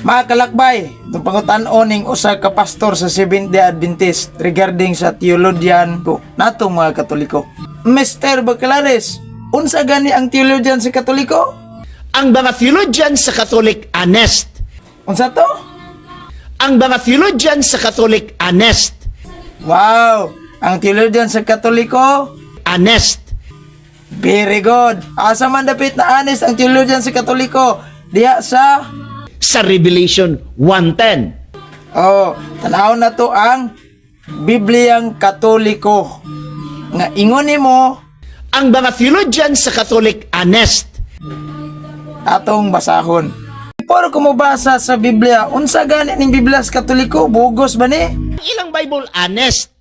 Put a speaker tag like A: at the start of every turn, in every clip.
A: Mga kalakbay, itong pangutan-on ning usa ka pastor sa Seventh-day Adventist regarding sa theologian ko natong mga Katoliko. Mr. Bacalares, unsa gani ang theologian sa Katoliko?
B: Ang mga theologian sa Catholic, honest.
A: Unsa to?
B: Ang mga theologian sa Catholic, honest.
A: Wow! Ang theologian sa Katoliko,
B: Honest.
A: Very good. Asa man dapit na honest ang theologian sa Katoliko? Diha sa
B: Sa Revelation 1:10.
A: Oh, tanaw na to ang Bibliang Katoliko. Nga ingon nimo
B: Ang mga theologian sa Catholic, honest.
A: Atong basahon. Pero kung mobasa sa Biblia, unsa gani ning Biblia sa Katoliko? Bugos ba ni?
B: Ang ilang Bible, honest.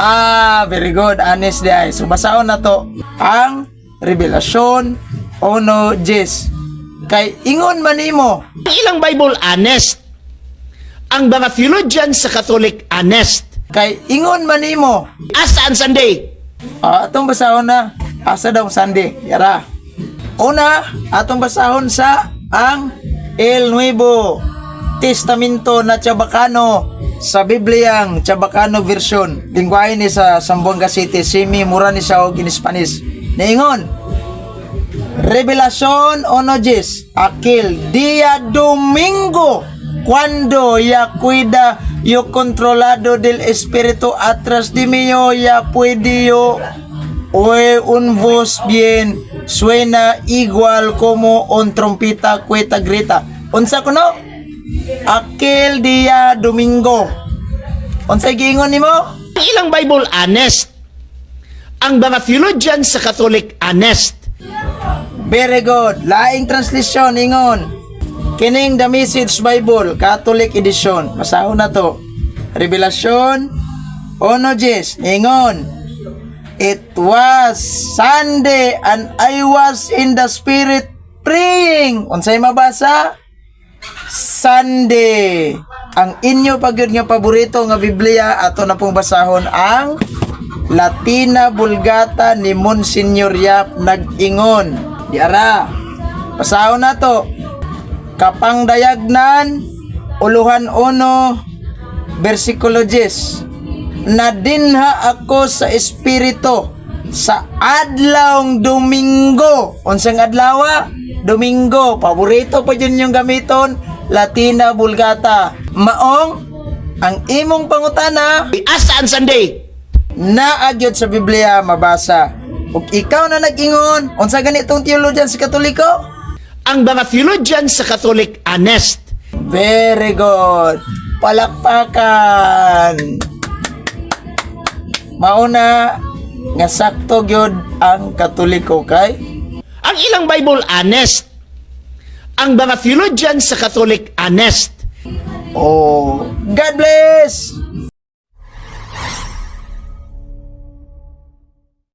A: Ah, very good. Honest di ay. So basahon na to ang Revelasyon 1:10. Kay ingon man nimo
B: Ang ilang Bible, honest. Ang mga theologian sa Catholic, honest.
A: Kay ingon man nimo
B: Asa ang Sunday?
A: Ah, atong basahon na. Asa daw ang Sunday? Yara. Una, atong basahon sa ang El Nuevo Testamento na Chabacano sa Bibliang Chabacano version. Lingwahe ni sa Zamboanga City, semi mura ni siya og in Spanish. Niingon, Revelación 1:10, aquel día domingo, cuando ya cuida yo controlado del espíritu atrás de mí, yo ya puede yo oe un voz bien suena igual como un trompeta cueta grita. Unsa kuno? Aquel día domingo. Unsay giingon nimo?
B: Ang ilang Bible, honest. Ang mga theologian sa Catholic, honest.
A: Very good. Laing translation ingon. Kining The Message Bible, Catholic Edition. Basahon na to. Revelation 1:10 ingon. It was Sunday and I was in the spirit praying. Unsay mabasa? Sunday. Ang inyo pa gyud nga paborito nga Biblia, ato na pong basahon ang Latina Vulgata ni Monsignor Yap, nag-ingon. Diara. Basahon na to. Kapangdayagnan, uluhan 1, versikulo 10. Nadinha ako sa espiritu sa adlawng Domingo. Unsang adlaw? Domingo. Paborito pa yun yung gamiton. Latina Vulgata. Maong ang imong pangutana
B: Asa ang Sunday?
A: Naa gyud sa Biblia mabasa. Ug ikaw na nag-ingon, unsa ganitong theologian sa Katoliko?
B: Ang mga theologian sa Catholic, honest.
A: Very good. Palakpakan. Mauna nga sakto gyud ang Katoliko kay
B: Ang ilang Bible, honest. Ang mga theologian sa Catholic, honest.
A: Oh, God bless.